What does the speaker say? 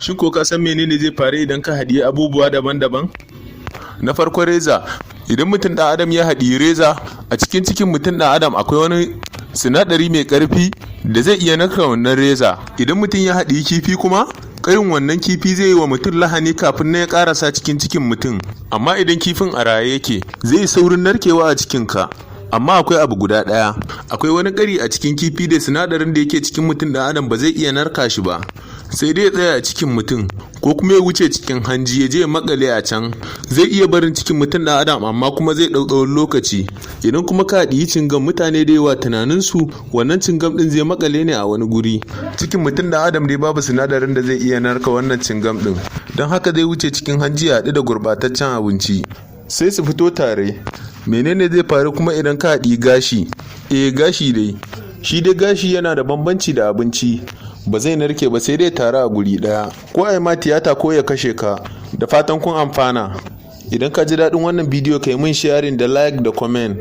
Shin ko ka san menene zai faru idan ka haɗiye abubuwa daban-daban? Na farko, reza. Idan mutum ɗan adam ya haɗiyi reza, a cikin cikin mutum ɗan adam akwai wani sinadari mai ƙarfi da zai iya narka wannan reza. Idan mutum ya haɗiyi kifi kuma, ƙarin wannan kifi zai yi wa mutum lahani kafin na ya ƙarasa cikin cikin mutum. Amma idan kifin a raye yake, zai yi saurin narkewa a cikinka. Amma akwai abu guda ɗaya: akwai wani ƙari a cikin kifi da sinadarin da yake cikin mutum ɗan adam ba zai iya narka shi ba, sai dai ya tsaya a cikin mutum ko kuma ya wuce cikin hanji ya je ya makale a can. Zai iya barin cikin mutum ɗan adam, amma kuma zai ɗau tsawon lokaci. Idan kuma ka haɗiyi cingam, mutane da yawa tunaninsu wannan cingam ɗin zai makale ne a wani guri. Cikin mutum ɗan adam dai babu sinadarin da zai iya narka wannan cingam ɗin, don haka zai wuce cikin hanji ya haɗu da gurɓataccen abinci, sai su fito tare. Menene zai faru kuma idan ka haɗiyi gashi? Eh, gashi dai. Shi dai gashi yana da bambanci da abinci, ba zai narke ba, sai dai tare a guri ɗaya, ko a yi ma tiyata ko ya kashe ka. Da fatan kun amfana. Idan ka ji daɗin wannan bidiyo, ka yi min sharing da like da comment.